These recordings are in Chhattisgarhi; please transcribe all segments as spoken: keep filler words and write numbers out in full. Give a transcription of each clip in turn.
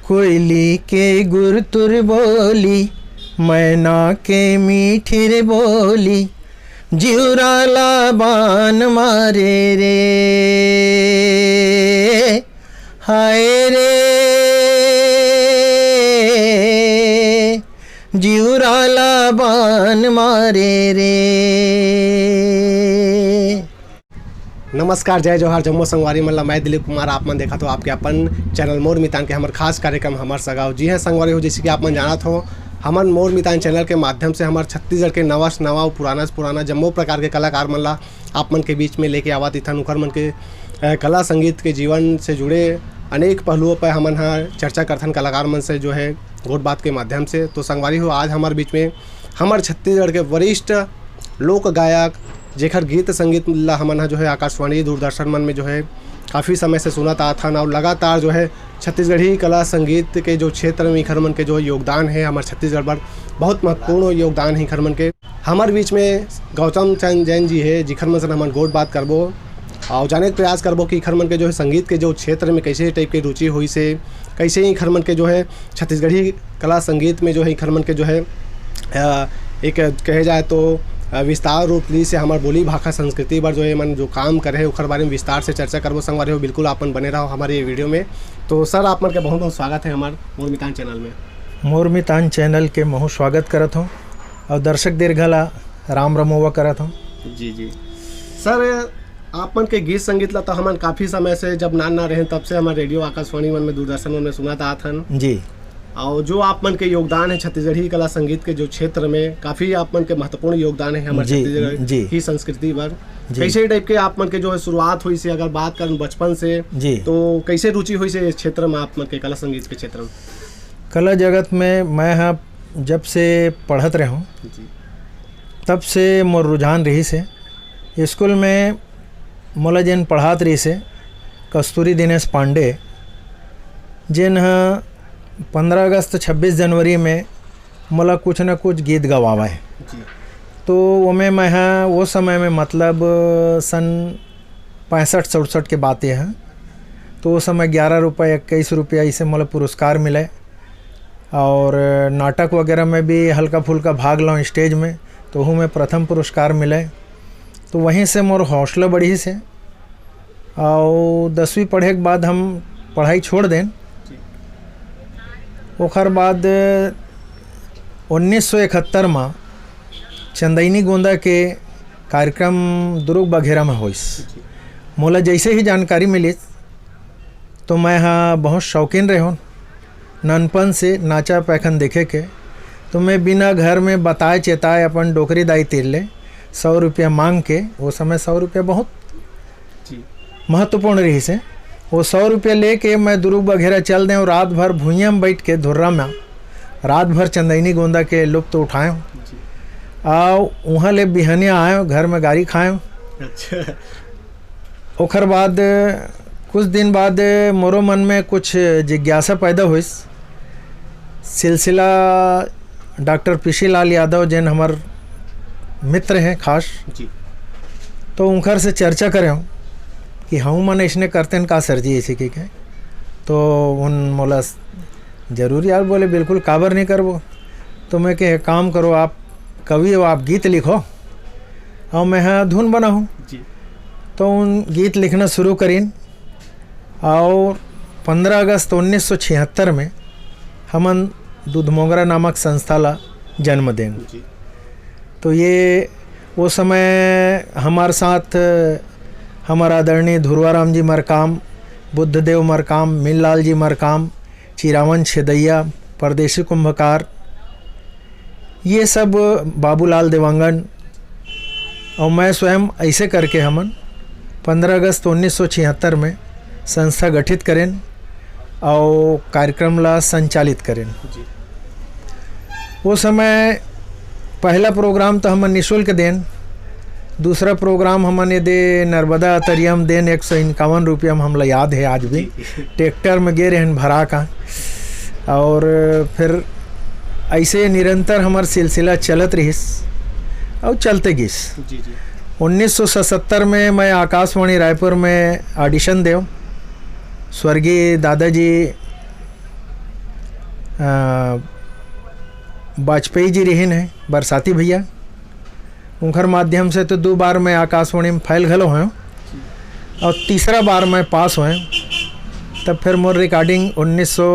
कोयली के गुरतुर बोली, मैना के मीठिर बोली, जिउरा ला बान मारे रे। हाय रे, जिउरा ला बान मारे रे। नमस्कार, जय जोहार, जम्मो संगवारी मन ला। मैं दिलीप कुमार, आप मन देखत हो आपके अपन चैनल मोर मितान के हमर खास कार्यक्रम हमर सगाव। जी हाँ संगवारी हो, जैसे कि आप मन जानत हो, हमन मोर मितान चैनल के माध्यम से हमर छत्तीसगढ़ के नवा से नवा अउ पुराना से पुराना जम्मो प्रकार के कलाकार मन ला आप मन के बीच में लेके आवत इथन। उखर मन के, अ, कला संगीत के जीवन से जुड़े अनेक पहलुओं पर हमन ह चर्चा करथन कलाकार मन से, जो है गोठ बात के माध्यम से। तो संगवारी हो, आज हमर बीच में हमर छत्तीसगढ़ के वरिष्ठ लोक गायक, जेखर गीत संगीत ला हमन ह जो है आकाशवाणी, दूरदर्शन मन में जो है काफ़ी समय से सुनत आत हन और लगातार जो है छत्तीसगढ़ी कला संगीत के जो क्षेत्र में इखर मन के जो योगदान है, हमर छत्तीसगढ़ बर बहुत महत्वपूर्ण योगदान है इखर मन के। हमर बीच में गौतम चंद जैन जी है, जिखर मन से हमन गोठ बात करबो और जाने के प्रयास करबो कि इखर मन के जो है संगीत के जो क्षेत्र में कैसे टाइप के रुचि होइस हे, कैसे इखर मन के जो है छत्तीसगढ़ी कला संगीत में जो है इखर मन के जो है, अ, एक कहे जाए तो, अ, विस्तार रूप लीस हे हमर बोली भाखा संस्कृति बर जो ये मन जो काम करे हे, ओखर बारे में विस्तार से चर्चा करबो। संगवारी हो, बिल्कुल आप मन बने रहो हमर ये वीडियो में। तो सर, आप मन के बहुत बहुत स्वागत है हमर मोर मितान चैनल में। मोर मितान चैनल के महू स्वागत करत हूँ और दर्शक दीर्घा ला राम रमोवा करत हूँ। जी जी सर, आप मन के गीत संगीत ला तो हमन काफी समय से, जब नान ना रहेन तब से हमर रेडियो आकाशवाणी मन में, दूरदर्शन मन में सुनत आत हन। जी। और जो आप मन के योगदान है छत्तीसगढ़ी कला संगीत के जो क्षेत्र में, काफी आप मन के महत्वपूर्ण योगदान है हमर जी, छत्तीसगढ़ जी। की संस्कृति बर। जी। कैसे टाइप के आप मन के जो है शुरुआत होइस हे, अगर बात करन बचपन से, जी। तो कैसे रुचि होइस हे इस क्षेत्र में आप मन के, कला संगीत के क्षेत्र में? कला जगत में मैं ह जब से पढ़त रहे हूँ, जी। तब से मोर रुझान रहिस हे। स्कूल में मोला जेन पढ़ात रहिस हे कस्तूरी दिनेश पांडे, जेन ह पंद्रह अगस्त, छब्बीस जनवरी में मोला कुछ न कुछ गीत गवावय। जी। तो ओमे मैं ह, वो समय में, मतलब, सन पैंसठ सड़सठ के बात ये ह, तो वो समय ग्यारह रुपये, इक्कीस रुपया, इसे मोला पुरस्कार मिले। और नाटक वगैरह में भी हल्का फुल्का भाग लूँ स्टेज में, तो ओहू में प्रथम पुरस्कार मिले। तो वहीं से मोर हौसला बढ़िस हे। और दसवीं पढ़े के बाद हम पढ़ाई छोड़ देन। ओखर बाद उन्नीस सौ इकहत्तर में चंदैनी गोंदा के कार्यक्रम दुर्ग बघेरा में होइस। मोला जैसे ही जानकारी मिलिस, तो मैं ह बहुत शौकीन रहे हूँ ननपन से नाचा पैखन देखे के। तो मैं बिना घर में बताए चेताए अपन डोकरी दाई तीर ले सौ रुपया मांग के, वो समय सौ रुपया बहुत जी। महत्वपूर्ण रहिस हे, वो सौ रुपया लेके मैं दुर्ग बघेरा चल दें और रात भर भुइयां में बैठ के धुर्रा में रात भर चंदैनी गोंदा के लुत्फ उठाएं। जी। आओ, वहाँ ले बिहनिया आए, घर में गारी खाए। अच्छा। ओखर बाद कुछ दिन बाद मोरो मन में कुछ जिज्ञासा पैदा होइस। सिलसिला डॉक्टर पीसी लाल यादव, जेन हमर मित्र हैं खास, जी। तो उनकर से चर्चा करें कि हम मन इसने करते हैं का सर जी, ऐसे की के। तो उन मोला जरूर यार बोले, "बिल्कुल, काबर नहीं करबो।" तो मैं कहे, "काम करो, आप कवि हो, आप गीत लिखो और मैं हाँ धुन बनाऊँ।" जी। तो उन गीत लिखना शुरू करीन और पंद्रह अगस्त उन्नीस सौ छिहत्तर में हमन दूध मोंगरा नामक संस्था ला जन्म देन। जी। तो ये वो समय हमारे साथ हमारा आदरणीय धुरवाराम जी मरकाम, बुद्धदेव मरकाम, मीनलाल जी मरकाम, चिरावन छेदैया, परदेसी कुंभकार, ये सब, बाबूलाल देवांगन और मैं स्वयं, ऐसे करके हमन पंद्रह अगस्त उन्नीस सौ छिहत्तर में संस्था गठित करेन और कार्यक्रम ला संचालित करेन। जी। वो समय पहला प्रोग्राम तो हमन निशुल्क देन, दूसरा प्रोग्राम हमन ये दे नर्मदा अतरिया में देन, एक सौ इक्यावन रुपया में हमला याद है आज भी। जी। ट्रैक्टर में गे रहन भरा का, और फिर ऐसे निरंतर हमर सिलसिला चलत रहिस और चलते गिस। जी, जी। उन्नीस सौ सतहत्तर में मैं आकाशवाणी रायपुर में ऑडिशन देव, स्वर्गीय दादाजी अ, वाजपेयी जी रहिन हे, बरसाती भैया, उनकर माध्यम से तो दो बार मैं आकाशवाणी में फैल घलो हूँ, और तीसरा बार मैं पास हुए, तब फिर मोर रिकॉर्डिंग उन्नीस सौ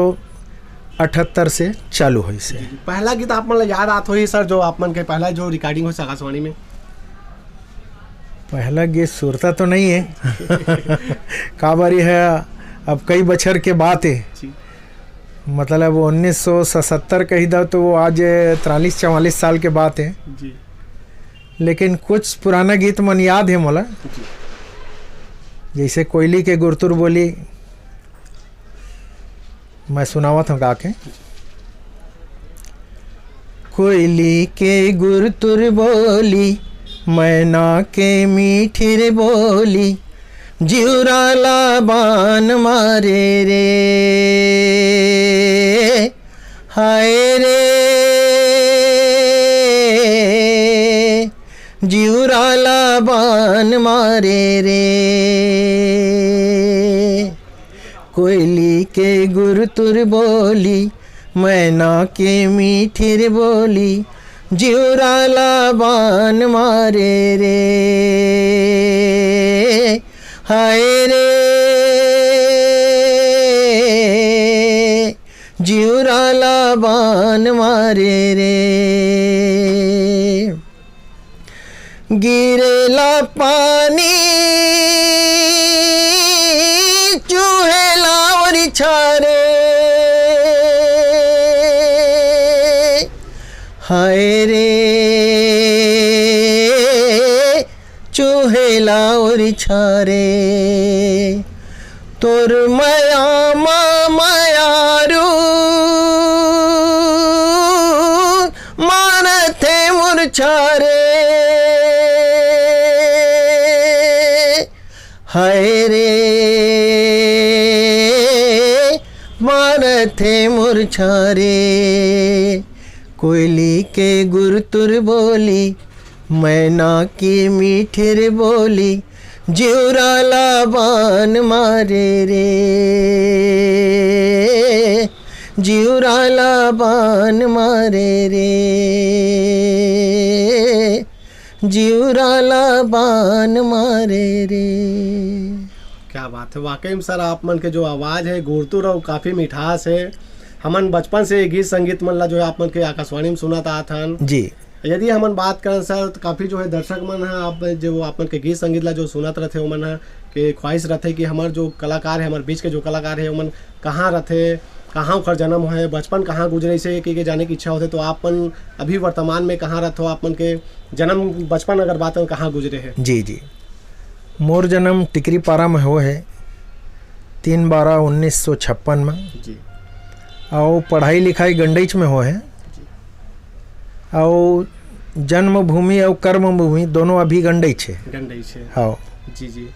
अठहत्तर से चालू हुई से। पहला गीत आप मन ला याद आत होही सर, जो आप मन के पहला जो रिकॉर्डिंग होइस आकाशवाणी में? पहला गीत सुरता तो नहीं है। काबर ये है, अब कई बछर के बात है। जी। मतलब, उन्नीस सौ सतहत्तर कही दो तो वो आज तिरालीस चवालीस साल के बात है। जी। लेकिन कुछ पुराना गीत मन याद है मोला, जी। जैसे कोयली के गुरतुर बोली, मैं सुनावत हूँ गा के। कोयली के गुरतुर बोली, मैना के मीठिर बोली, जिउरा ला बान मारे रे, हाय रे, जिउरा ला बान मारे रे। कोयली के गुरतुर बोली, मैना के मीठिर बोली, जिउरा ला बान मारे रे, हाय रे, जिउरा ला बान मारे रे। गिरेला पानी, चुहेला ओरी छारे, हाय रे, चुहेला ओरी छारे। तोर मया मा मयारू मानथे मोर छारे, हाय रे, मानथे मोर छारे। कोयली के गुरतुर बोली, मैना के मीठिर बोली, जिउरा ला बान मारे रे, जिउरा ला बान मारे रे, जिउरा ला बान मारे रे। क्या बात है, वाकई में सर, आप मन के जो आवाज़ है, गुरतुर अउ काफ़ी मिठास है। हमन बचपन से ये गीत संगीत मन ला जो है आप मन के आकाशवाणी में सुनत आत हन। जी। यदि हमन बात करन सर, तो काफ़ी जो है दर्शक मन ह, आप जो आप मन के गीत संगीत ला जो सुनत रथे, ओमन ह के ख्वाहिश रथे कि हमर जो कलाकार है, हमर बीच के जो कलाकार है, ओमन कहाँ रथे, कहाँ ओकर जन्म होए, बचपन कहाँ गुजरे, इसे के, के जाने की इच्छा होथे। तो आप मन अभी वर्तमान में कहाँ रथो, आप मन के जन्म, बचपन अगर बात करें, कहाँ गुजरे है? जी, जी। मोर जन्म टिकरीपारा में होए है, तीन बारह उन्नीस सौ छप्पन में। जी। अउ पढ़ाई लिखाई गंडईच में होए है। जी। अउ जन्मभूमि अउ कर्मभूमि दोनों अभी गंडईच है। गंडईच है। हाँ। जी, जी।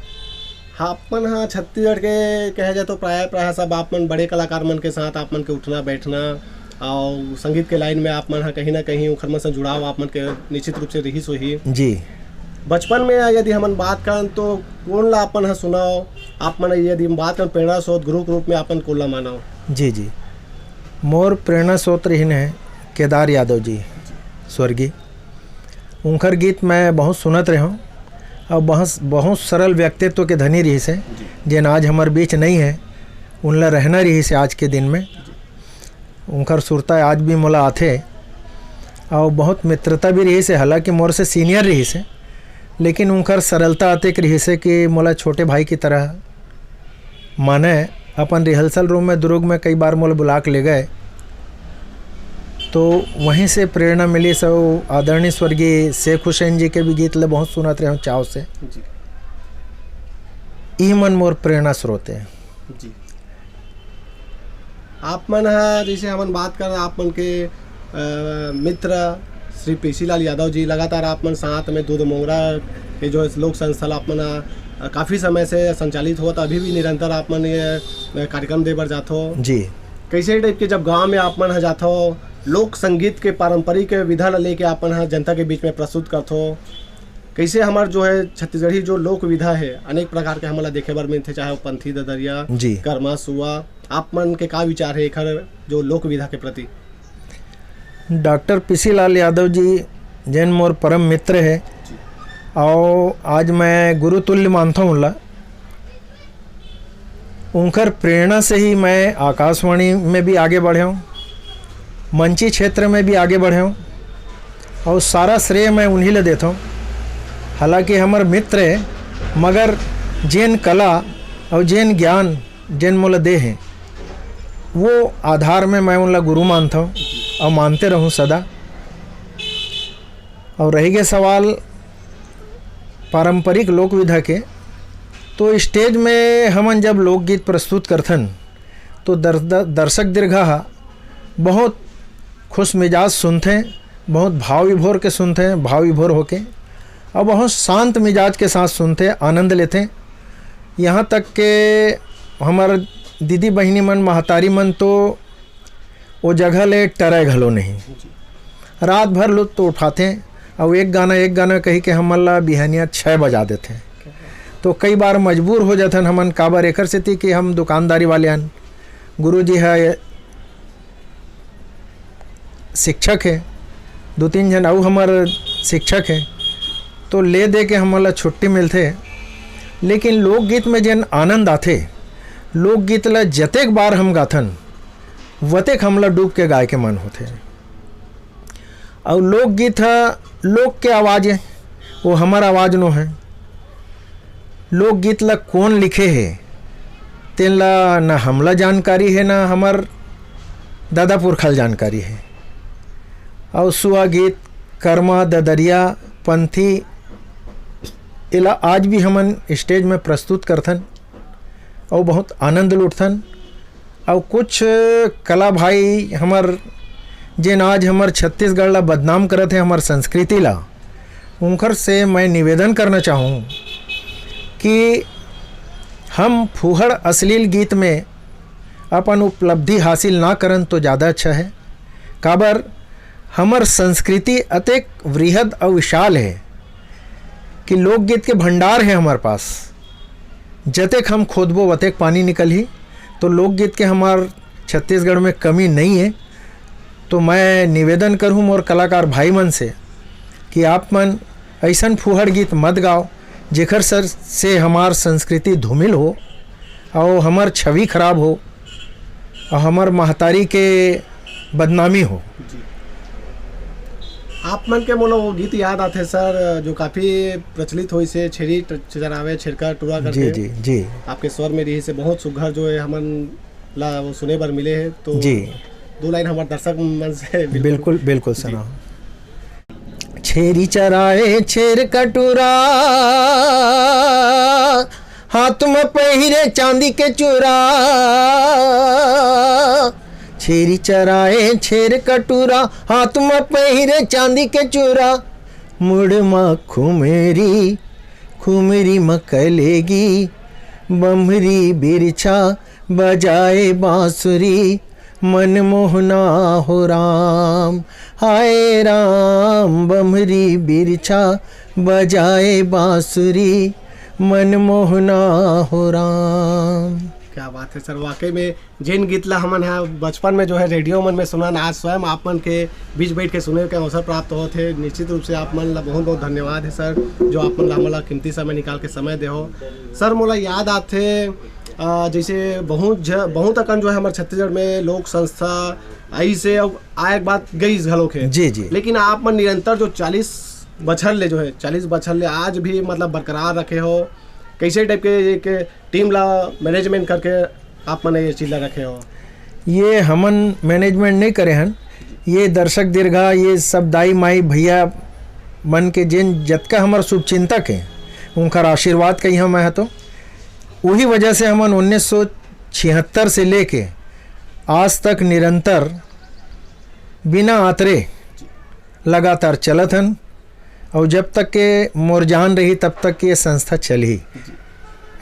हाँ, अपन हाँ छत्तीसगढ़ के कहे जाए तो प्रायः, प्रायः सब आप मन बड़े कलाकार मन के साथ आप मन के उठना बैठना, अउ संगीत के लाइन में आप मन ह कहीं ना कहीं ओखर मन से जुड़ाव आप मन के निश्चित रूप से रिहिस होही। जी। बचपन में यदि हमन बात करन तो कोन ला अपन ह सुनाओ, आप मन यदि हम बात करन प्रेरणा स्रोत गुरु के रूप में अपन कोन ला मानव? जी, जी। मोर प्रेरणा स्रोत रहिन है केदार यादव जी, स्वर्गीय। उनकर गीत मैं बहुत सुनत रहे हूँ और बहुत, बहुत सरल व्यक्तित्व के धनी रहिस है, जी। जेन आज हमर बीच नहीं है, उनला रहना रहिस है आज के दिन में। उनकर सुरता आज भी मोला आथे और बहुत मित्रता भी रहिस है, हालांकि मोर से सीनियर रहिस है, लेकिन उनकर सरलता अतेक रहिस है कि मोला छोटे भाई की तरह माने। अपन रिहर्सल रूम में दुर्ग में कई बार मोला बुला के ले गए, तो वहीं से प्रेरणा मिली। सो आदरणीय स्वर्गीय शेख हुसैन जी के भी गीत ले बहुत सुनत रहे हूँ चाव से। जी। ई मन मोर प्रेरणा स्रोत है। जी। आप मन ह, जैसे हमन बात करन, आप मन के, अ, मित्र श्री पेशीलाल यादव जी, लगातार आप मन साथ में दूध मोंगरा के जो लोक संस्था ल आप मन ह, अ, काफ़ी समय से संचालित होत, अभी भी निरंतर आप मन ये, अ, कार्यक्रम दे बर जाथो। जी। कैसे टाइप के जब गांव में आप मन ह जाथो, लोक संगीत के पारंपरिक विधा ल लेके आप मन ह जनता के बीच में प्रस्तुत करथो, कैसे हमर जो है छत्तीसगढ़ी जो लोक विधा है, अनेक प्रकार के हमन ला देखे बर मिलथे, चाहे वो पंथी ददरिया, जी। करमा सुआ, आप मन के का विचार हे एखर जो लोक विधा के प्रति? डॉक्टर पीसी लाल यादव जी, जेन मोर परम मित्र हे, जी। अउ आज मैं गुरु तुल्य मानथों उनला। उनकर प्रेरणा से ही मैं आकाशवाणी में भी आगे बढ़े हूँ, मंची क्षेत्र में भी आगे बढ़े हूँ, अउ सारा श्रेय मैं उन्हीं ला देथों। हालांकि हमर मित्र हे, मगर जेन कला अउ जेन ज्ञान जेन मोला दे हे, वो आधार में मैं उनला गुरु मानथों अउ मानते रहूँ सदा। अउ रहि गे सवाल पारंपरिक लोक विधा के, तो stage में हमन जब लोकगीत प्रस्तुत करथन, तो दर-, द-, दर्शक दीर्घा ह बहुत खुश मिजाज सुनथे, बहुत भाव विभोर के सुनथे, भाव विभोर होके, अउ बहुत शांत मिजाज के साथ सुनथे, आनंद लेथे। यहाँ तक के हमर दीदी बहिनी मन, महतारी मन तो वो जगह ले टरय घलो नहीं। रात भर लुत्फ उठाथे, अउ एक गाना, एक गाना कहि के हमन ला बिहनिया छः बजा देथे। तो कई बार मजबूर हो जाथन हमन, काबर, एकर सेती कि हम दुकानदारी वाले हन, गुरुजी ह शिक्षक हे, दू तीन झन अउ हमर शिक्षक हे, तो ले दे के हमन ला छुट्टी मिलथे। लेकिन लोकगीत में जेन आनंद आथे, लोकगीत ला जतेक बार हम गाथन, वतेक हमला डूब के गाय के मन होथे। अउ लोकगीत ह लोक के आवाज हे, वो हमर आवाज नो हे। लोकगीत ला कोन लिखे हे, तेन ला न हमला जानकारी हे, न हमर दादा पुरखा ल जानकारी हे। अउ सुआ गीत, करमा, ददरिया, पंथी, एला आज भी हमन stage में प्रस्तुत करथन अउ बहुत आनंद लूटथन। अउ कुछ कला भाई हमर, जेन आज हमर छत्तीसगढ़ ला बदनाम करत हे, हमर संस्कृति ला, उनकर से मैं निवेदन करना चाहूँ कि हम फूहड़ अश्लील गीत में अपन उपलब्धि हासिल ना करन तो ज़्यादा अच्छा है। काबर, हमर संस्कृति अतेक वृहद अउ विशाल है कि लोकगीत के भंडार है हमर पास। जतेक हम खोदबो, वतेक पानी निकलही। तो लोकगीत के हमार छत्तीसगढ़ में कमी नहीं है। तो मैं निवेदन करूँ मोर कलाकार भाई मन से कि आप मन अइसन फूहड़ गीत मत गाओ, जेकर सर से हमार संस्कृति धूमिल हो, अउ हमर छवि खराब हो, अउ हमर महतारी के बदनामी हो। जी। आप मन के मोला वो गीत याद आथे सर, जो काफ़ी प्रचलित होइस हे, छेरी ट-, चरावे छेरका टुरा करके। जी, जी। आपके स्वर में रहिस हे, बहुत सुघर जो है हमन ला वो सुने बर मिले हे। तो जी। दो लाइन हमर दर्शक मन से बिल्कुल। बिल्कुल, बिल्कुल जी। सुनाओ। छेरी चराए छेरका टुरा, हाथ म पहिरे चांदी के चूरा। छेरी चराए छेरका टुरा, हाथ म पहिरे चांदी के चूरा। मुड़ म खुमेरी, खुमेरी म कलेगी, बमरी बिरछा बजाए बांसुरी, मन मोहना हो राम। हाय राम, बमरी बिरछा बजाए बांसुरी, मन मोहना हो राम। क्या बात है सर, वाकई में जेन गीत ला हमन ह बचपन में जो है रेडियो मन में सुनन, आज स्वयं आप मन के बीच बैठ के सुने के अवसर प्राप्त होत हे। निश्चित रूप से आप मन ला बहुत बहुत धन्यवाद है सर, जो आप मन ला हमन ला कीमती समय निकाल के समय देहो। सर, मोला याद आथे, अ, जैसे बहुत झ-, बहुत अकन जो है हमर छत्तीसगढ़ में लोक संस्था आई से, अब आए के बाद गई घलोक है। जी, जी। लेकिन आप मन निरंतर जो चालीस बछर ले जो है, चालीस बछर ले आज भी मतलब बरकरार रखे हो, कैसे टाइप के एक टीम ला मैनेजमेंट करके आप मन ये चीज ला रखे हो? ये हमन मैनेजमेंट नहीं करे हन, ये दर्शक दीर्घा, ये सब दाई माई भैया मन के जेन जतका हमर शुभचिंतक हैं, उनकर आशीर्वाद कही हम है तो उही वजह से हमन उन्नीस सौ छिहत्तर से लेके आज तक निरंतर बिना आतरे लगातार चलत हन, और जब तक के मोर जान रही तब तक ये संस्था चलही। जी।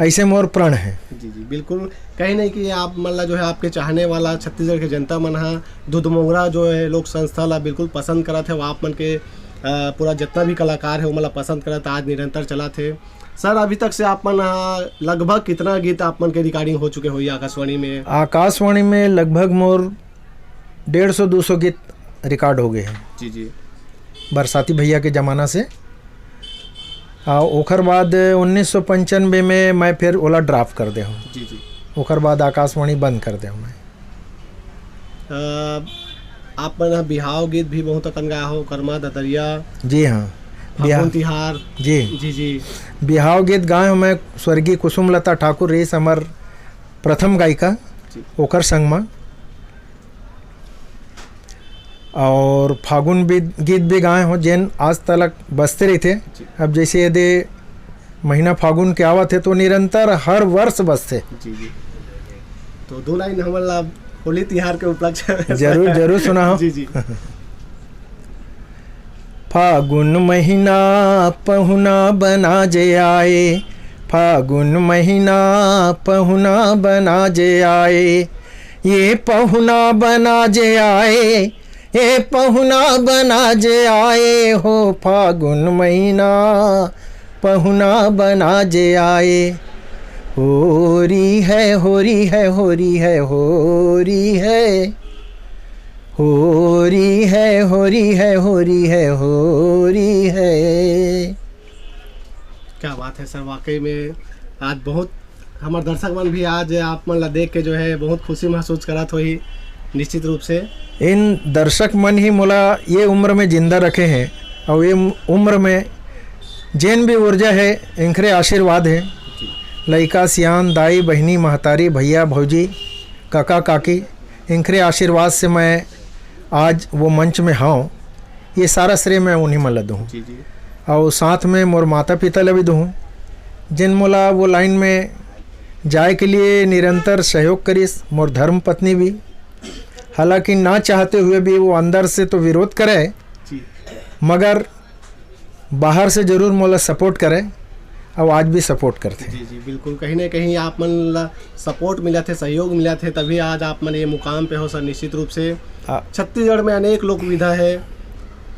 ऐसे मोर प्रण है। जी, जी, बिल्कुल। कहीं नहीं कि आप मन ला जो है आपके चाहने वाला छत्तीसगढ़ के जनता मन हा धुधमोंगरा जो है लोक संस्था ला बिल्कुल पसंद करत है, वो आप मन के पूरा जितना भी कलाकार है, वो मतलब पसंद करत आज निरंतर चलत हे। सर, अभी तक से आप मन ह लगभग कितना गीत आप मन के रिकॉर्डिंग हो चुके होही आकाशवाणी में? आकाशवाणी में लगभग मोर डेढ़ सौ दो सौ गीत रिकॉर्ड हो गए हैं। जी, जी। बरसाती भैया के जमाना से। आ, ओकर बाद उन्नीस सौ पंचानबे में मैं फिर ओला ड्रॉप कर दे हूँ। जी, जी। ओकर बाद आकाशवाणी बंद कर दे हूँ मैं। अ, आप मन ह बिहाव गीत भी बहुत अकन गाए हो, करमा ददरिया, जी हाँ। फागुन बिहाव, तिहार। जी। जी, जी। बिहाव गीत गाए हूँ मैं, स्वर्गीय कुसुमलता ठाकुर रहीस हमर प्रथम गायिका, जी। ओकर संग म। और फागुन भी, गीत भी गाए हूँ, जेन आज तलक बजते रहिथे। जी। अब जैसे यदि महीना फागुन के आवत हे, तो निरंतर हर वर्ष बजथे। जी, जी। तो दो लाइन हमन ला होली तिहार के उपलक्ष्य में जरूर, जरूर सुनाओ। जी, जी। फागुन महीना पहुना बना जे आए, फागुन महीना पहुना बना जे आए, ये पहुना बना जे आए, ये पहुना बना जे आए हो, फागुन महीना पहुना बना जे आए। होरी है, होरी है, होरी है, होरी है, होरी है, होरी है, होरी है, होरी है। क्या बात है सर, वाकई में आज बहुत हमर दर्शक मन भी आज आप मन ला देख के जो है बहुत खुशी महसूस करत होही निश्चित रूप से। इन दर्शक मन ही मोला ये उम्र में जिंदा रखे हैं और ये उम्र में जेन भी ऊर्जा है, इनकरे आशीर्वाद है। जी। लइका, सियान, दाई, बहिनी, महतारी, भैया, भौजी, काका, काकी, इनकरे आशीर्वाद से मैं आज वो मंच में हूँ। ये सारा श्रेय मैं उन्हीं मन ला दूँ। जी, जी। और साथ में मोर माता पिता ला भी दूँ, जिन मोला वो लाइन में जाए के लिए निरंतर सहयोग करिस, मोर धर्म पत्नी भी। हालांकि ना चाहते हुए भी वो अंदर से तो विरोध करे, जी। मगर बाहर से जरूर मोला सपोर्ट करे, और आज भी सपोर्ट करथे। जी, जी, बिल्कुल। कहीं ना कहीं आप मन ला सपोर्ट मिलत हे, सहयोग मिलत हे, तभी आज आप मन ये मुकाम पे हो सर, निश्चित रूप से। आ- छत्तीसगढ़ में अनेक लोक विधा है,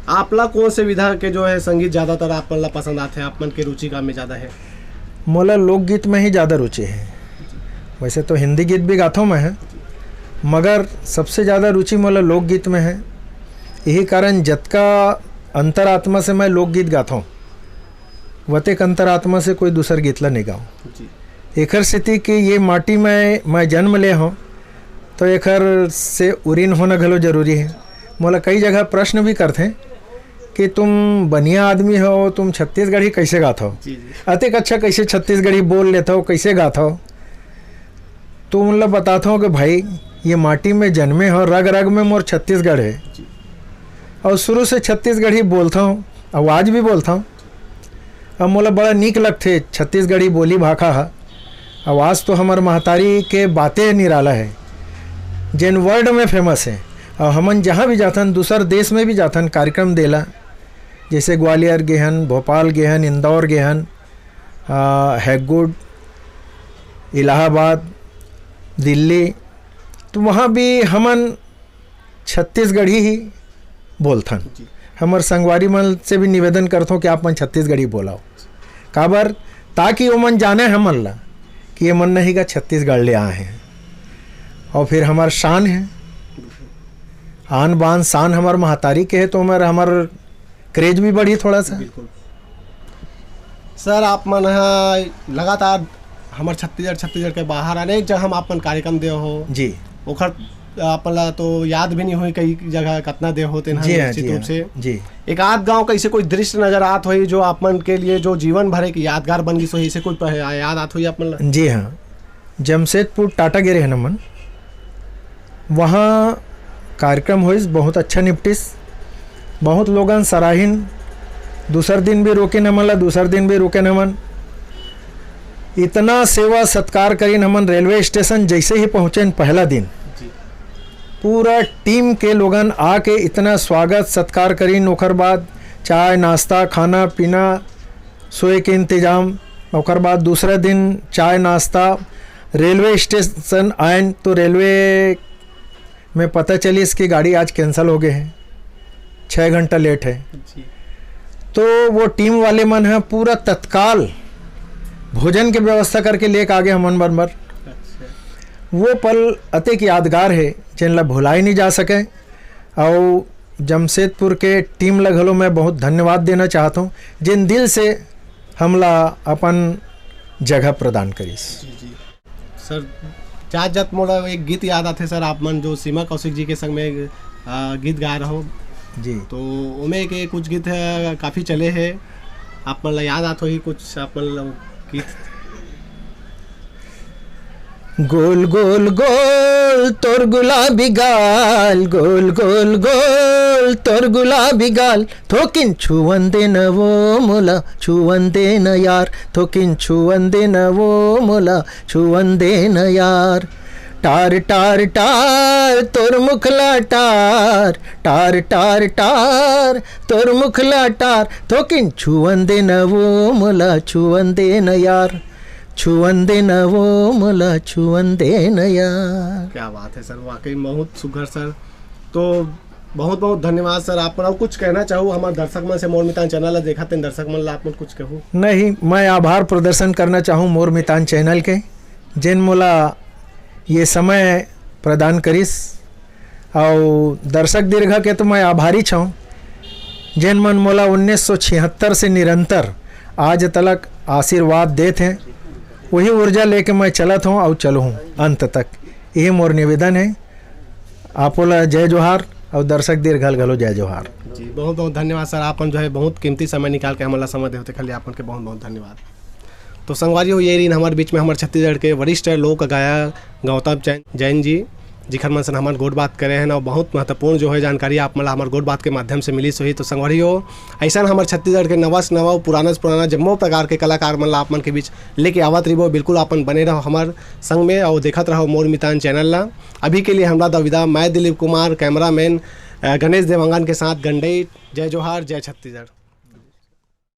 आप ला कौन से विधा के जो है संगीत ज़्यादातर आप मन ला पसंद आथे, आप मन के रुचि का में ज़्यादा है? मोला लोकगीत में ही ज़्यादा रुचि है। वैसे तो हिंदी गीत भी गाता हूँ मैं, मगर सबसे ज़्यादा रुचि मोला लोकगीत में है। यही कारण जतका अंतरात्मा से मैं लोकगीत गाता हूँ, वतेक अंतरात्मा से कोई दूसर गीत ला नहीं गाऊँ। जी। एकर सेती कि ये माटी में मैं जन्म ले हूँ, तो एकर से उरीन होना घलो जरूरी है। मोला कई जगह प्रश्न भी करथे कि तुम बनिया आदमी हो, तुम छत्तीसगढ़ी कैसे गात हो? जी, जी। अतेक अच्छा कैसे छत्तीसगढ़ी बोल लेत हो, कैसे गात हो? तो उन लोग बताता हूँ कि भाई, ये माटी में जन्मे हो, रग रग में मोर छत्तीसगढ़ है। जी। और शुरू से छत्तीसगढ़ी बोलता हूँ, और आज भी बोलता हूँ। अब मोला बड़ा नीक लगथे छत्तीसगढ़ी बोली भाखा ह। आवाज़ तो हमर महतारी के बातें निराला है, जेन वर्ल्ड में फेमस है। और हमन जहाँ भी जाथन, दूसर देश में भी जाथन कार्यक्रम देला, जैसे ग्वालियर गेहन, भोपाल गेहन, इंदौर गेहन, आ, हैगुड, इलाहाबाद, दिल्ली, तो वहाँ भी हमन छत्तीसगढ़ी ही बोलथन। जी। हमर संगवारी मन से भी निवेदन करथों कि आप मन छत्तीसगढ़ी बोलाओ। काबर? ताकि ओमन जाने हमन ला कि ये मन नहीं का छत्तीसगढ़ ले आए हैं। और फिर हमार शान है, आन बान शान हमार महतारी के है, तो हमार, हमार क्रेज भी बढ़ी थोड़ा सा। बिल्कुल। सर, आप मन ह लगातार हमर छत्तीसगढ़, छत्तीसगढ़ के बाहर अनेक जगह हम आप मन कार्यक्रम दे हो। जी। ओखर आप मन ला तो याद भी नहीं होई कई जगह कतना दे हो तेन ह जी हाँ, निश्चित जी रूप हाँ, से। जी। एक आध गांव का ऐसे कोई दृश्य नजर आत होई जो आप मन के लिए जो जीवन भर एक यादगार बन गिस होई, ऐसे कोई प-, याद आत होई आप मन ला? जी हाँ, जमशेदपुर टाटा गे रहेन हमन, वहाँ कार्यक्रम होइस, बहुत अच्छा निपटिस, बहुत लोगन सराहिन। दूसर दिन भी रोकिन हमन ला, दूसर दिन भी रोकिन हमन। इतना सेवा सत्कार करिन हमन, रेलवे स्टेशन जैसे ही पहुँचेन पहला दिन, जी। पूरा टीम के लोगन आके इतना स्वागत सत्कार करिन। ओकर बाद चाय, नाश्ता, खाना पीना, सोए के इंतजाम। ओकर बाद दूसरा दिन चाय नाश्ता, रेलवे स्टेशन आयन तो रेलवे में पता चलिस कि गाड़ी आज कैंसिल हो गए है, छः घंटा लेट है। जी। तो वो टीम वाले मन ह पूरा तत्काल भोजन के व्यवस्था करके लेके आगे हमन बर बर। वो पल अतेक यादगार हे, जेन ला भुलाए नहीं जा सके। अउ जमशेदपुर के टीम ला घलो मैं बहुत धन्यवाद देना चाहत हूँ, जेन दिल से हमला अपन जगह प्रदान करिस। जी जी। सर, जात जात मोला एक गीत याद आथे सर, आप मन जो सीमा कौशिक जी के संग में, आ, गीत गाए रहो। जी। तो ओमे के कुछ गीत है, काफी चले हैं, आप मन ला याद आत होही कुछ, आप मन ला गीत। गोल गोल गोल तोर गुलाबी गाल, गोल गोल गोल तोर गुलाबी गाल, थोकिन छुवन दे न वो मोला, छुवन दे न यार, थोकिन छुवन दे न वो मोला, छुवन दे न यार। टार टार टार तोर मुखला टार, टार टार टार तोर मुखला टार, थोकिन छुवन दे न वो मोला, छुवन दे न यार, छुवन दे न वो मोला, छुवन दे न यार। क्या बात है सर, वाकई बहुत सुघर सर। तो बहुत बहुत धन्यवाद सर। आप मन अउ कुछ कहना चाहू हमारे दर्शक मन से, मोर मितान चैनल ला देखत हैं दर्शक मन ला आप मन कुछ कहू? नहीं, मैं आभार प्रदर्शन करना चाहूँ मोर मितान चैनल के, जेन मोला ये समय प्रदान करिस। अउ दर्शक दीर्घा के तो मैं आभारी छौं, जेन मन मोला उन्नीस सौ छिहत्तर से निरंतर आज तलक आशीर्वाद देत हैं। वही ऊर्जा लेके मैं चलत हूँ अउ चलहूँ अंत तक। यही मोर निवेदन है। आपो ला जय जोहार अउ दर्शक दीर्घा ल घलो जय जोहार। जी, बहुत बहुत धन्यवाद सर, आप मन जो है बहुत कीमती समय निकाल के हमन ला समय देते खाली आप मन के बहुत बहुत धन्यवाद। तो संगवारी हो, ये रही हमारे बीच में हमारे छत्तीसगढ़ के वरिष्ठ लोक गायक गौतम जैन जैन जी, जिखर मन से हमारे गोठ बात करे हैं और बहुत महत्वपूर्ण जो है जानकारी आप मन ला हमारे गोठ बात के माध्यम से मिलिस होही। तो संगवारी हो, ऐसा हमारे छत्तीसगढ़ के नवा से नवा, पुराना से पुराना जम्मो प्रकार के कलाकार मन ला आप मन के बीच लेके आवत रहिबो। बिल्कुल आप मन बने रहो हमारे संग में और देखत रहो मोर मितान चैनल ला। अभी के लिए हमरा दा विदा, मैं दिलीप कुमार, कैमरामैन, अ, गणेश देवांगन के साथ गंडई। जय जोहार, जय छत्तीसगढ़।